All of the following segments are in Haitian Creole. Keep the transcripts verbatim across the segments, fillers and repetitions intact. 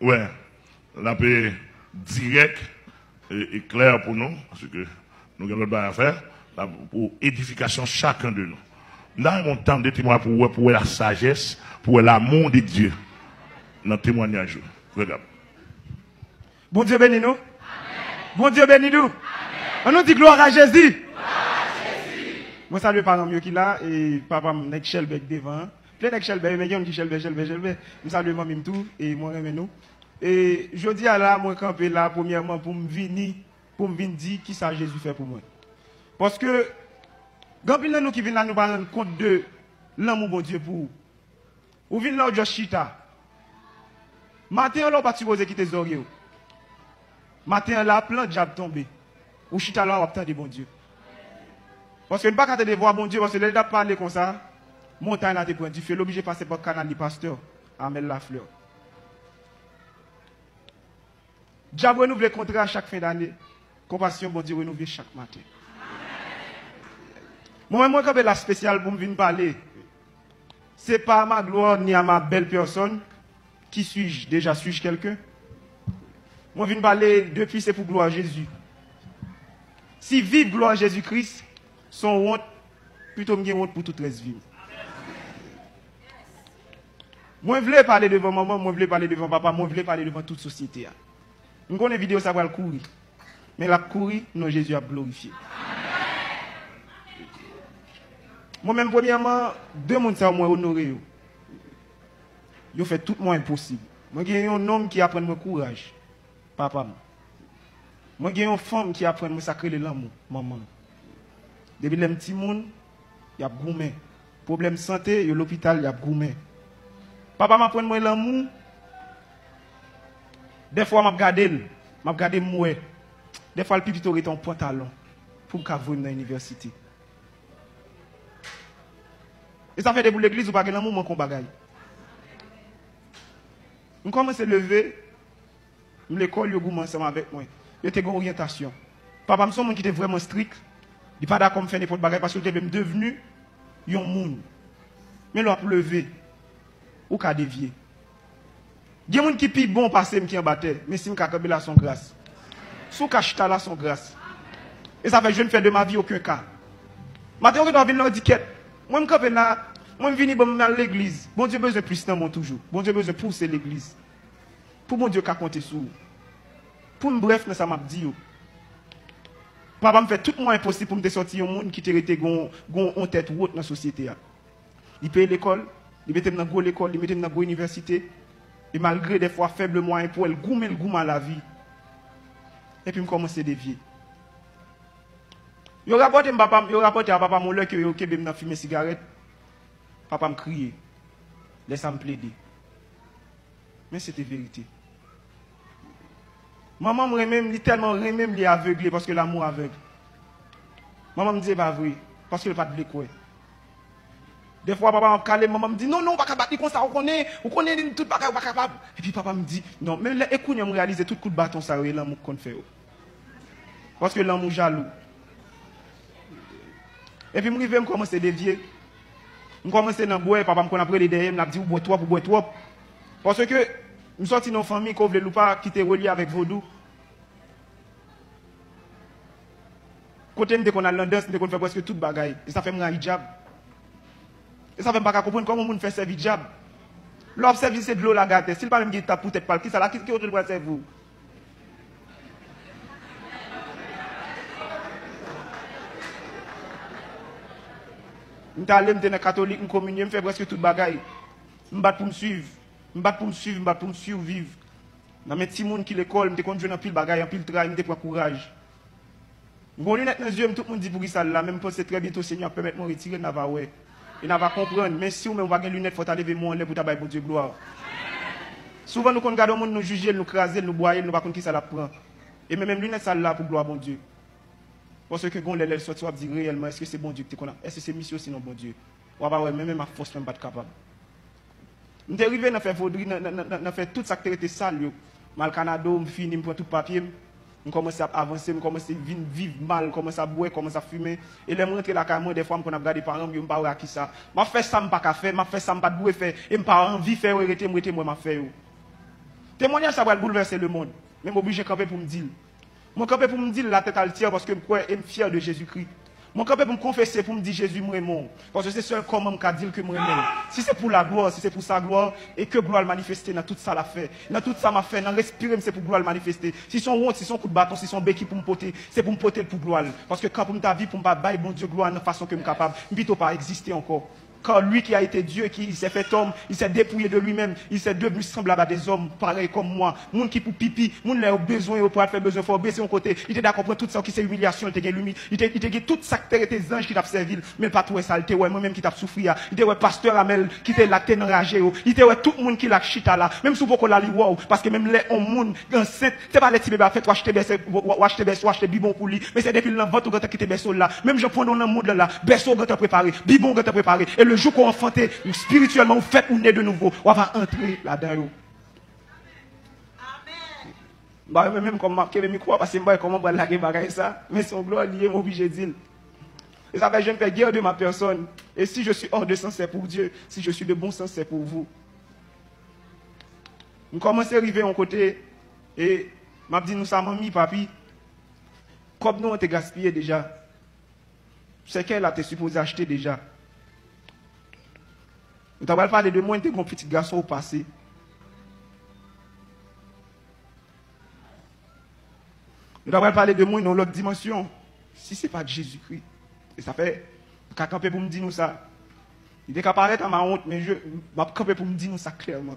Wè, l ap dirèk e, e klè pou nou, paske nou gen lòt bagay a fè, l ap pou edifikasyon chacun de nous. M ta renmen w tande temwayaj pou wè, pou wè la sajès, pou wè l'amour de Dieu nan temwayaj ou. Frè Gab. Bondye beni nou. Bondye beni nou. Ann nou di glwa a Jezi. Mwen salye paran m yo ki la, e papa m nèg chèlbè k devan an. Ple nèg chèlbè yo, men gen youn ki chèlbè, chèlbè, chèlbè. M salye manmi m tou, e mwen renmen nou. E jodi a la, mwen kanpe la, premyèman, pou m vini, pou m vin di kisa Jezi fè pou mwen. Paske, gen anpil nan nou ki vin la, nou pa rann kont de lanmou Bondye pou ou. Ou vin la, ou just chita. Maten an la, ou pa t sipoze kite zòrye w. Maten an la, plan dyab tonbe. Ou chita la, w ap tande Bondye. Paske n pa ka tande vwa Bondye, paske lè l t ap pale konsa, montay la te pran dife, l oblije pase pa kanal li, pastè Amel Lafleur. Dyab renouvle kontra a chak fen dane. Konpasyon Bondye renouvle chak maten. Mwen menm, mwen kanpe la espesyal pou m vin pale. C'est pas à ma gloire ni à ma belle personne. Qui suis-je déjà? Suis-je quelqu'un? Mwen vin pale depi se pou glwa Jezi. Si viv glwa Jezi Kris se yon wont, pito m gen wont pou tout rès vi m. Mwen vle pale devan manman m, mwen vle pale devan papa m, mwen vle pale devan tout sosyete a. M konnen videyo sa pral kouri, men l ap kouri, non Jezi ap glorifye. Mwen menm, premyèman, de moun sa yo mwen onore yo. Yo fè tout mwayen posib. Mwen gen yon nonm ki aprann mwen kouraj, papa m. Mwen gen yon fanm ki aprann mwen sa k rele lanmou, manman m. Depi lè m timoun, y ap goumen. Pwoblèm sante, yo lopital, y ap goumen. Papa m aprann mwen lanmou. Dèfwa m ap gade l, m ap gade m wè. Dèfwa l pi pito rete yon pantalon pou m ka voye m nan inivèsite. E sa fè depi w legliz ou pa gen lanmou manke yon bagay. M kòmanse leve, m lekòl, yo goumen ansanm avèk mwen. Yo te gen oryantasyon. Papa m se yon moun ki te vrèman strik. Li pa dakò m fè nenpòt bagay paske l te vle m devni yon moun. Men lè w ap leve, ou ka devye. Gen moun ki pi bon pase m ki anba tè, men si m ka kanpe la se yon gras. Si w ka chita la se yon gras. E sa fè je ne fais de ma vie aucun cas. Maten yo gentan vin la yo di kèt. Mwen m kanpe la, mwen m vini bon m al legliz. Bondye bezwen plis nan mwen toujou. Bondye bezwen pouse legliz. Pou Bondye ka konte sou ou. Pou m brèf nan sa m ap di yo. Papa m fè tout mwayen posib pou m te sòti yon moun ki te rete gon, gon, yon tèt wot nan sosyete a. Li peye lekòl, li mete m nan gwo lekòl, li mete m nan gwo inivèsite. E malgre dèfwa fèb mwayen pou l goumen, l goumen a lavi. Epi m kòmanse devye. Yo rapòte m papa m, yo rapòte a papa m yon lè ke yo kenbe m nan fimen sigarèt. Papa m kriye. Lè sa m plede. Men se te verite. Manman m renmen m, li tèlman renmen m, li avegle, paske lanmou avèg. Manman m di, e pa vre, paske l pa t vle kwè. Dèfwa, papa m ap kale m, manman m di, non, non, ou pa ka bat li konsa, ou konnen, ou konnen li tout bagay, ou pa kapab. Epi papa m di, non, men lè, e kounye a m reyalize tout kout baton sa yo, e lanmou k konn fè yo. Paske lanmou jalou. Epi m rive, m kòmanse devye. M kòmanse nan bwè, papa m konn ap rele dèyè m, l ap di, ou bwè twòp, ou bwè twòp. Paske m sòti nan yon fanmi, ke w vle l ou pa, ki te relye avèk vodou. Kote m te konn al nan dans, m te konn fè prèske tout bagay. E sa fè m rayi dyab. E sa fè m pa ka konprann kòman yon moun fè sèvi dyab. Lè w ap sèvi, se dlo lage atè. Si l pa menm gen tap pou tèt pa l, kisa la, ki, ki kote l pral sèvi w? M t ale, m te nan katolik, m kominye, m fè prèske tout bagay. M bat pou m swiv. M bat pou m swiv, m bat pou m siviv. Nan men timoun ki lekòl, m te konn jwenn anpil bagay, anpil tray, m te pran kouraj. M gon linèt nan zye m, tout moun di poukisa l la, men m panse trè byento Senyè ap pèmèt mwen retire l, n a va wè. E n a va konprann. Men si w menm ou pa gen linèt, fò w ta leve men w anlè pou w ta bay Bondye glwa. Souvan nou konn gade yon moun, nou jije l, nou kraze l, nou bwaye l, nou pa konn kisa l ap pran. E men menm linèt sa l la pou glwa Bondye. Paske gon lè, lè l sòti, w ap di reyèlman, èske se Bondye ki te konn ap, èske se misye osinon Bondye? W ap wè, men menm ak fòs mwen, m pa t kapab. M te rive nan fè vodri, nan, nan, nan, nan fè tout sa k te rete sal yo. M al Kanado, m fini, m pran tout papye m. M kòmanse ap avanse, m kòmanse vin viv mal, kòmanse ap bwè, kòmanse ap fimen. E lè m rantre lakay mwen, dèfwa m konn ap gade paran m yo, m pa wè a kisa. M ap fè sa m pa ka fè, m ap fè sa m pa t dwe fè, e m pa anvi fè yo, e rete m rete m wè m ap fè yo. Temwanyaj sa pral boulvèse lemonn, men m oblije kanpe pou m di l. Mwen kanpe pou m di l la tèt altè paske m kwè e m fyè de Jezikri. Mwen kanpe pou m konfese, pou m di, Jezi, m renmen w. Paske se sèl kòman m ka di l ke m renmen l. Si se pou laglwa, si se pou sa glwa, e ke glwa l manifeste nan tout sa l ap fè. Nan tout sa m ap fè, nan respire m, se pou glwa l manifeste. Si se yon wont, si se yon kout baton, si se yon beki pou m pote, se pou m pote l pou glwa l. Paske kan pou m ta viv pou m pa bay Bondye glwa nan fason ke m kapab, m pito pa egziste ankò. Car lui qui a été Dieu, qui il s'est fait homme, il s'est dépouillé de lui-même, il s'est devenu semblable à des hommes, pareil comme moi. Moun ki pou pipi, moun lè yo bezwen, yo pral fè bezwen, fò yo bese yon kote. Li te dakò pran tout sa ki se imilyasyon, li te gen limi-, li te, li te gen tout sa ki te rete zanj ki t ap sèvi l. Men l pa t wè sa, li te wè mwen menm ki t ap soufri a. Li te wè pastè Amèl ki te la, ki te nan raje yo. Li te wè tout moun ki la k chita la. Menm si w poko la, li wè w. Paske menm lè yon moun ansent, se pa lè ti bebe a fèt, w achte bèsè, w, w, w achte bèsè, w achte bibon pou li. Men se depi l nan vant ou gentan kite bèso l la. Menm jan pandan w nan mond lan la, bèso w gentan prepare, bibon w gentan prepare. E le jou ke w anfante, spirityèlman, ou fèt, ou ne de nouvo, w ava antre ladan yo. M pa renmen menm kòman m ap kenbe mikwo a, paske m pa wè kòman m pral lage bagay sa, men se yon glwa li ye, m oblije di l. E sa fè je ne fais guère de ma personne. Et si je suis hors de sens, c'est pour Dieu. Si je suis de bon sens, c'est pour vous. M kòmanse rive yon kote, e m ap di nou sa, manmi, papi, kòb nou an te gaspiye deja. Sèkèy la te sipoze achte deja. Nou ta pral pale de mwen, te gon pitit gason ou pase. Nou ta pral pale de mwen nan lòt dimansyon. Si se pa t Jezikri. E sa fè, m ka kanpe pou m di nou sa. Li te ka parèt a ma wont, men je, m ap kanpe pou m di nou sa klèman.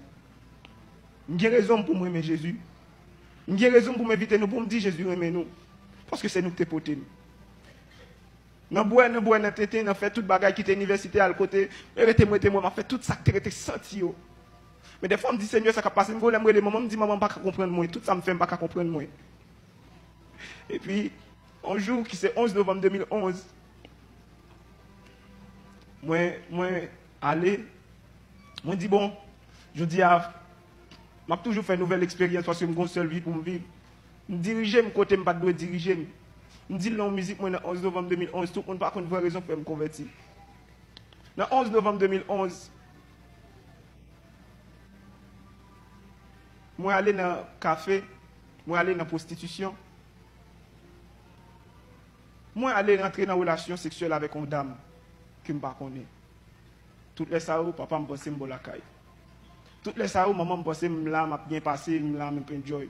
M gen rezon pou m renmen Jezi. M gen rezon pou m envite nou, pou m di Jezi renmen nou. Paske se nou ki te pote l. Nan bwè, nan bwè, nan tenten, nan fè tout bagay, kite inivèsite, al kote, e rete m, rete m, m ap fè tout sa k te rete santi yo. Men dèfwa, m di, Senyè, sa k ap pase m? Gon lè m rele manman, m di, manman, m pa ka konprann mwen. Tout sa m fè, m pa ka konprann mwen. Epi, yon jou ki se onz novanm de mil onz, mwen, mwen ale, mwen di, bon, jodi a, m ap toujou fè nouvèl eksperyans paske m gon sèl vi pou m viv. M dirije m kote m pa t dwe dirije m. M di l nan yon mizik mwen nan onz novanm de mil onz, tout moun pa konn vrè rezon k fè m konvèti. Nan onz novanm de mil onz, mwen ale nan kafe, mwen ale nan pwostitisyon, mwen ale rantre nan relasyon seksyèl avèk yon dam ke m pa konnen. Tout lè sa yo, papa m panse m bò lakay. Tout lè sa yo, manman m panse m la, m ap byen pase, m la, m ap enjoy.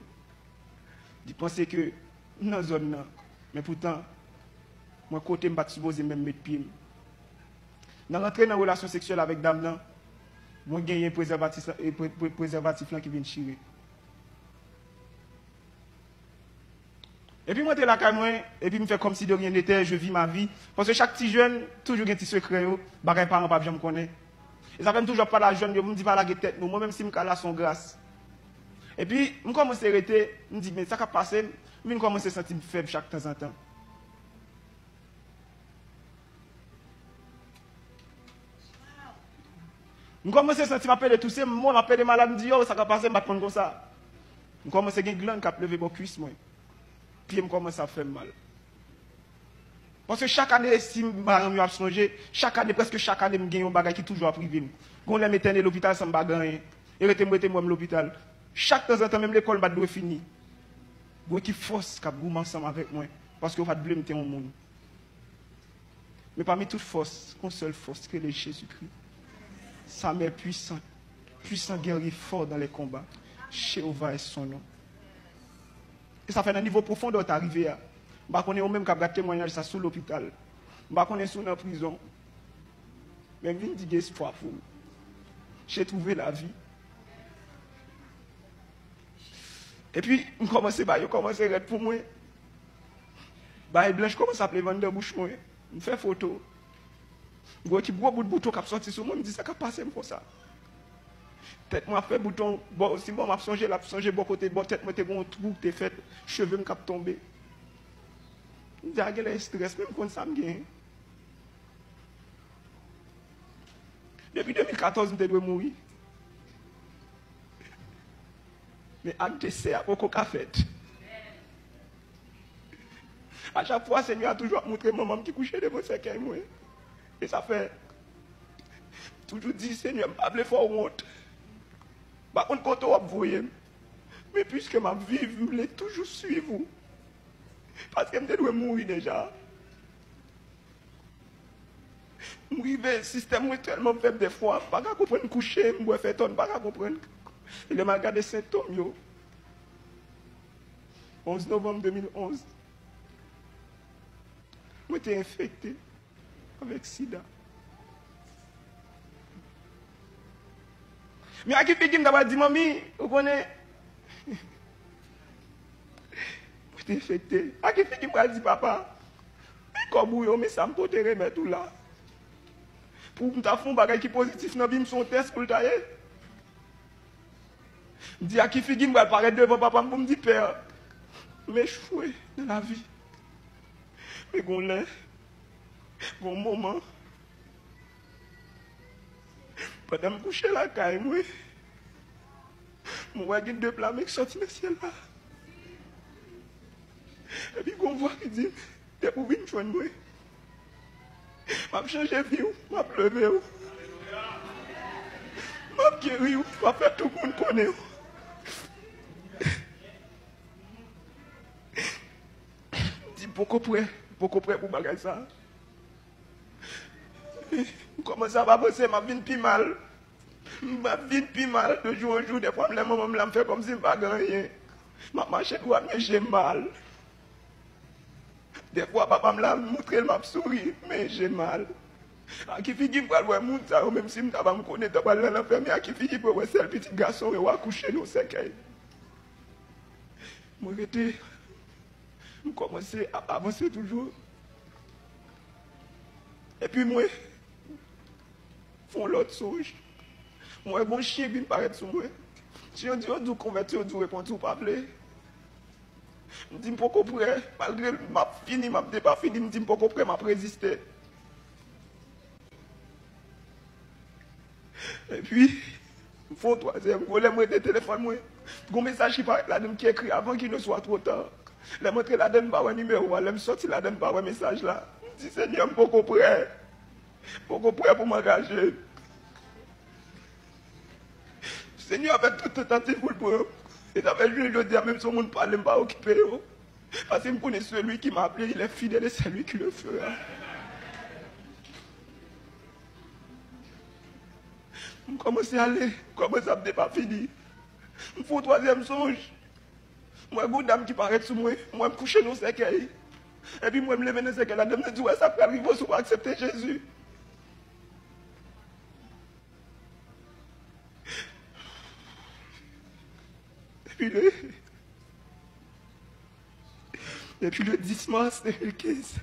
Li panse ke m nan zòn nan, men poutan, mwen kote m pa t sipoze menm met pye m. Nan rantre nan relasyon seksyèl avèk dam nan, mwen genyen prezèvatis, e, pre-, pre-, prezèvatif lan ki vin chire. Epi mwen te lakay mwen, epi m fè kòmsi de rien n'était, je vis ma vie. Paske chak ti jèn toujou gen ti sekrè yo, bagay paran p ap janm konnen. E sa fè m toujou ap pale a jèn yo, pou m di pa lage tèt nou, mwen menm si m ka la se yon gras. Epi m kòmanse rete, m di, men sa k ap pase m, m vin kòmanse santi m fèb chak tanzantan. M kòmanse santi m ap pede touse, m, m ap pede malad, m di, yo, sa k ap pase m, m pa t konn konsa. M kòmanse gen glann k ap leve bò kwis mwen. Pye m kòmanse ap fè m mal. Paske chak ane, si m, paran m yo ap sonje, chak ane, prèske chak ane, m gen yon bagay ki toujou ap rive m. Gon lè m etène lopital san m pa gen anyen. E rete m rete m wè m lopital. Chak tanzantan, menm lekòl m pa t dwe fini. Gon ekip fòs k ap goumen ansanm avèk mwen, paske yo pa t vle m te yon moun. Men pami tout fòs, gon sèl fòs ki rele Jezikri. Sa mè pwisan, pwisan gèrye fò dan lè konba. Jewova è son non. E sa fè nan nivo pwofondè w ta rive a. M pa konnen ou menm k ap gad temwayaj sa sou lopital. M pa konnen si w nan prizon. Men m vin di gen espwa pou ou. J'ai trouvé la vie. Epi, m kòmanse ba yo kòmanse rèd pou mwen. Bagay blanch kòmanse ap leve anndan bouch mwen. M fè foto. M wè ki gwo bout bouton k ap sòti sou mwen, m di, sa k ap pase m konsa? Tèt mwen ap fè bouton, bò, si bò m ap sonje, l ap sonje bò kote, bò tèt mwen te gen yon twou k te fèt, cheve m k ap tonbe. M di, a, genlè estrès, men m konn sa m genyen. Depi de mil katòz, m te dwe mouri. Men ak desè a poko ka fèt. A chak fwa, Senyè a toujou ap montre manman m ki kouche devan sèkèy mwen. E sa fè, toujou di, Senyè, m pa vle fè w wont. M pa konn kote w ap voye m. Men piske m ap viv, m vle toujou swiv ou. Paske m te dwe mouri deja. M rive, sistèm mwen tèlman fèb dèfwa, m pa ka konprann kouche, m bwè fè tòn, m pa ka konprann. E lè m al gade sentòm yo, onz novanm de mil onz, mwen te enfekte avèk sida. Men a ki figi m ta pral di manmi, ou konnen, mwen te enfekte. A ki figi m pral di papa, men kòb ou yo, men sa m pote remèt ou la. Pou m ta fè yon bagay ki pozitif nan vi m, se yon tès pou l ta ye. M di, a ki figi m pral parèt devan papa m pou m di, pè, m echwe nan lavi. Men gon lè, gon moman, pandan m kouche lakay mwen, mwen wè gen de pla men ki sòti nan syèl la. Epi gon vwa ki di m, depi w vin jwenn mwen, m ap chanje vi w, m ap leve w, m ap geri w, m ap fè tout moun konnen w. M di m poko prè, m poko prè pou bagay sa. M kòmanse ap avanse, m ap vin pi mal. M ap vin pi mal de jou an jou. Dèfwa, m lè manman m la, m fè kòmsi m pa gen anyen. M ap mache dwat, men je m mal. Dèfwa, papa m la, m montre l, m ap souri, men je m mal. A ki figi m pral wè moun sa yo, menm si m ta pa m konnen ta pral nan lanfè, men a ki figi pou yo wè sèl pitit gason yo akouche nan yon sèkèy? Mwen rete, m kòmanse ap avanse toujou. Epi mwen fè yon lòt sonj. Mwen wè gon chen vin parèt sou mwen. Chen an di, yo di w konvèti, yo di w repanti, ou pa vle. M di m poko prè, malgre m ap fini, m ap depafini, m di m poko prè, m ap reziste. Epi, m fè yon twazyèm kou, lè m rete telefòn mwen, gon mesaj ki parèt ladan m ki ekri, avant qu'il ne soit trop tard. Lè m antre ladan, m pa wè nimewo a, lè m sòti ladan, m pa wè mesaj la. M di, Senyè, m poko prè. M poko prè pou m angaje. Senyè a fè tout tantativ pou l pran. E sa fè jounen jodi a, menm si yon moun pale, m pa okipe yo. Paske m konnen celui qui m'a appelé, il est fidèle et c'est lui qui le fera. M kòmanse ale, m kòmanse ap depafini. M fè yon twazyèm sonj. M wè gon dam ki parèt sou mwen, m wè m kouche nan yon sèkèy. Epi m wè m leve nan sèkèy la, dam nan di, w wè sa k pral rive w si w pa aksepte Jezi. Epi le, epi le dis mas de mil kenz,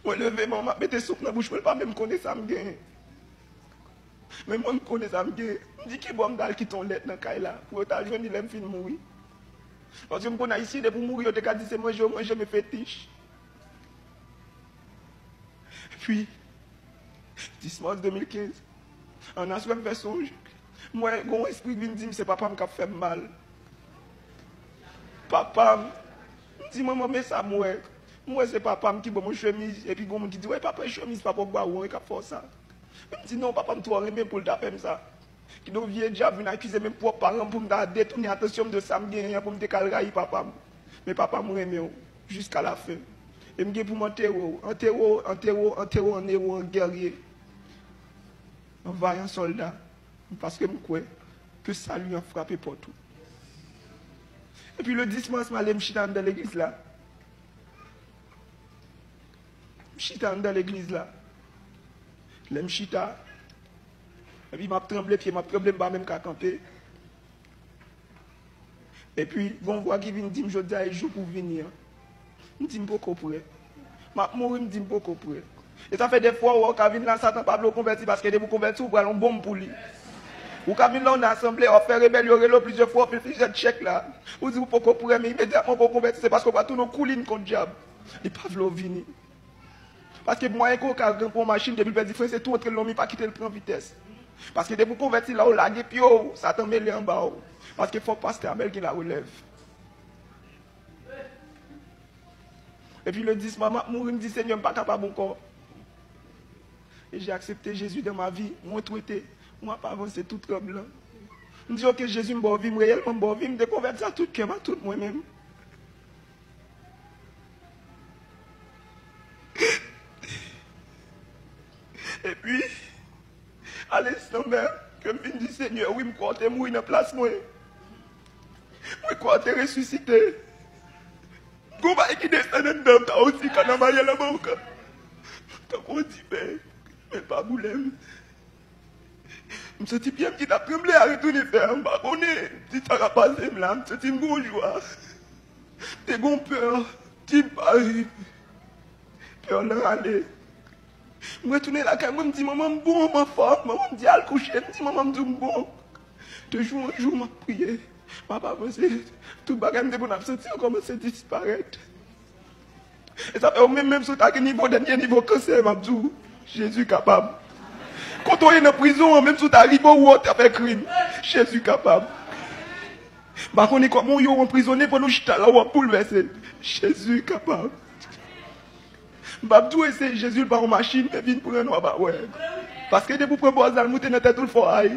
mwen leve, m ap mete soup nan bouch mwen, l pa menm konnen sa m genyen. Men mwen, m konnen sa m genyen. M di, ki bò m t al kite yon lèt nan kay la pou yo t al jwenn li lè m fin mouri? Paske m konn Ayisyen, depi w mouri, yo te ka di se manje yo manje, men fetich. Epi, dis mas de mil kenz, an aswè m fè sonj, m wè gon espri vin di m se papa m k ap fè m mal. Papa m, m di, manman, men sa m wè. M wè se papa m ki ban m yon chemiz, epi gon moun ki di, wè, papa, e chemiz papa w ba ou an, e k ap fè w sa. M di, non, papa m twò renmen pou l ta fè m sa. Kidonk, vye dyab vin akize menm pwòp paran m pou m ta detounen atansyon m de sa m genyen an, pou m te ka al rayi papa m. Men papa m renmen w jiska lafen. E m gen pou m antere w, antere w, antere w, antere w an ewo, an gèrye, an vayan sòlda. Paske m kwè ke sali an frape pòt ou. Epi le dis mas, m ale, m chita anndan legliz la. M chita anndan legliz la. Lè m chita, epi m ap tranble, pye m ap tranble, m pa menm ka kanpe. Epi, gon vwa ki vin di m, jodi a e jou pou w vini an. M di, m poko prè. M ap mouri, m di, m poko prè. E sa fè dèfwa, w wè, w ka vin la, Satan pa vle w konvèti, paske depi w konvèti, ou pral yon bonm pou li. Ou ka vin la, w nan asanble, w ap fè rebèl, yo rele w plizyè fwa, w fè plizyè tchèk la. Ou di w poko prè, men imedyatman ke w konvèti, se paske w pral tounen yon koulin kont dyab. Li pa vle w vini. Paske mwayen ke w ka ranpran yon machin, depi l pèdi fren, se tou antre l lonmi, pa kite l pran vitès. Paske depi w konvèti la, w lage pye w, Satan mele anba w. Paske fòk pastè Abèl gen larelèv. Epi le dis mas, m ap mouri, m di, Senyè, m pa kapab ankò. Et j'ai accepté Jésus dans ma vie. Mwen twete, mwen ap avanse tout tremblan. M di, "Ok, Jezi, m ba w vi m, reyèlman m ba w vi m, m te konvèti a tout kè m, a tout mwen menm." Epi, a lenstan menm, ke m vin di, "Senyè, wi, m kwè w te mouri nan plas mwen. Mwen kwè w te resisite." Gon bagay ki desann anndan m, tankou ti kannavalye la banka. Tankou yon dife, men l pa boule m. M santi pye m ki t ap tranble a retounen fè a, m pa konnen si sa ka pase m la, m santi m gon jwa. Te gon pè, ti bay, pè lan ale. M retounen lakay mwen, m di, "Manman, m bon, m anfòm." Manman m di, "Al kouche." M di, "Manman, m di w m bon." De jou an jou, m ap priye, m ap avanse. Tout bagay m te konn ap santi an kòmanse disparèt. E sa fè ou menm, menm si w ta gen nivo, dènye nivo kansè, m ap di w, Jezi kapab. Kote w ye nan prizon an, menm si w ta rive ou wè w ta fè krim, Jezi kapab. M pa konnen kòman w ye w anprizone pandan w chita la w ap boulvèse. Jezi kapab. M p ap di w eseye Jezi, l pa yon machin, men vin pran w ap wè. Paske depi w pran bòz la, l moute nan tèt ou, l fè w ay.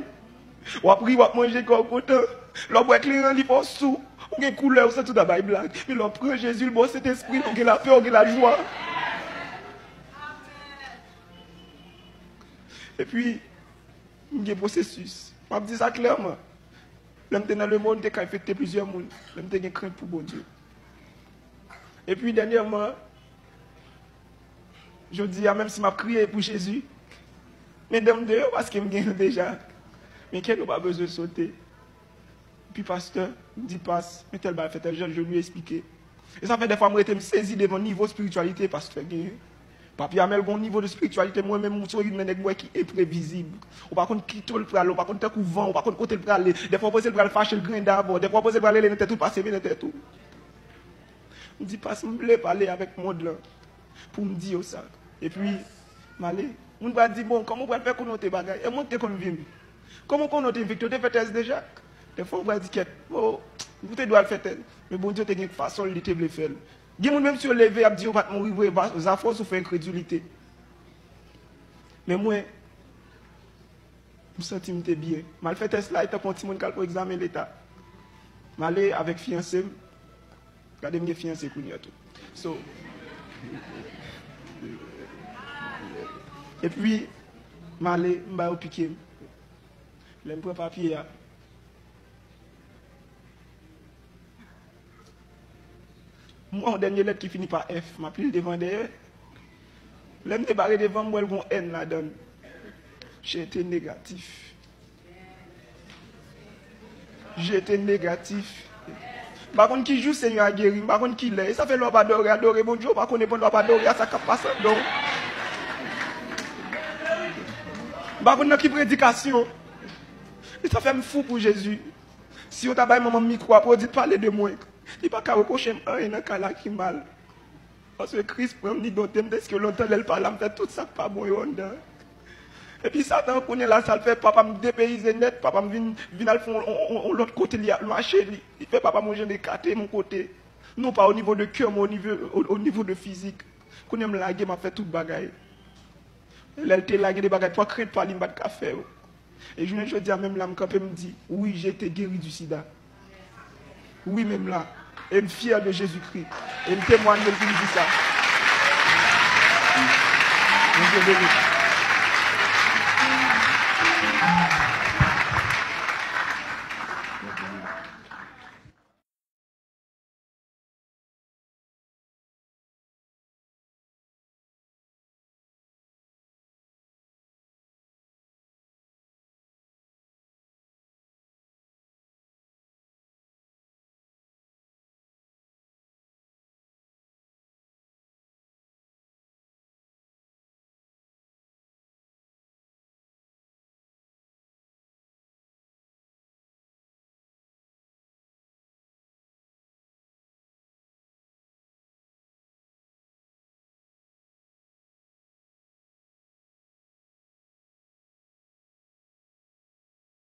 W ap ri, w ap manje, kè w kontan. Lè w bwè kleren, li fè w sou. Ou gen koulè, ou santi w ta bay blag. Men lè w pran Jezi, l ba w Sentespri, ou gen lapè, ou gen lajwa. Epi, m gen pwosesis. M ap di sa klèman. Lè m te nan lemonn, m te ka enfekte plizyè moun. Lè m te gen krent pou Bondye. Epi, dènyèman, jodi a, menm si m ap kriye pou Jezi, men dan m deyò paske m gen l deja. Men kè nou pa bezwen sote. Epi pastè, m di pas, men tèl bagay fè tèl jan, je lui explique. E sa fè dèfwa m rete m sezi devan nivo espirityalite pastè genyen. Papi Amèl gen yon nivo de espirityalite, mwen menm, m se yon nèg mwen ki enprevizib. Ou pa konn kite l pral, ou pa konn tankou van, ou pa konn kote l prale. Dèfwa w panse l pral fache, l grende avè w. Dèfwa w panse l pral rele nan tèt ou, l pa seve nan tèt ou. M di, "Pas, m vle pale avèk mond lan pou m di yo sa." Epi, m ale. Moun pral di, "Bon, kòman w pral fè konnen w te bagay? E mwen k te konn vi m? Kòman w konnen w te enfekte? W te fè tès deja?" Dèfwa, w pral di, "Kèt, o, ou te dwe al fè tès." Men Bondye te gen fason l li te vle fè l. Gen moun, menm si yo leve, y ap di yo pa t mouri vre, va- zafòs ou fè enkredilite. Men mwen, m santi m te byen. M al fè tès la, e tankou yon timoun k al pou egzamen leta. M ale avèk fiyanse m. Gade, m gen fiyanse kounye a tou. So, epi, m ale, m ba yo pike m. Lè m pran papye a, m wè yon dènye lèt ki fini pa F, m ap li l devan dèyè. Lè m te bare devan, m wè l gon N ladan l. J'étais négatif. J'étais négatif. M pa konn ki jou Senyè a geri m, m pa konn ki lè. E sa fè lè w ap adore, adore Bondye, ou pa konnen pandan w ap adore a sa k ap pase anndan w. M pa konn nan ki predikasyon. E sa fè m fou pou Jezi. Si yo ta bay manman m mikwo a pou yo di l pale de mwen, li pa ka repwoche m anyen nan kay la ki mal. Paske Kris pran m, li dote m, deske lontan lè l pa la, m fè tout sa k pa bon yo anndan. Epi Satan, kounye a la, sa l fè, papa m depeyize nèt, papa m vin, vin al fè yon, yon, yon, yon lòt kote, li al mache, li, li fè papa m yon jan de ekate m yon kote. Non pa o nivo de kè, men o nivo, o, o nivo de fizik. Kounye a m lage, m ap fè tout bagay. Lè l te la, gen de bagay, pran krent pa li, m pa t ka fè yo. E jounen jodi a, menm la, m kanpe, m di, "Oui, j'ai été guéri du sida." Wi, menm la. E m fyè de Jezikri. E m temwanye l pou m di sa. Bondye beni.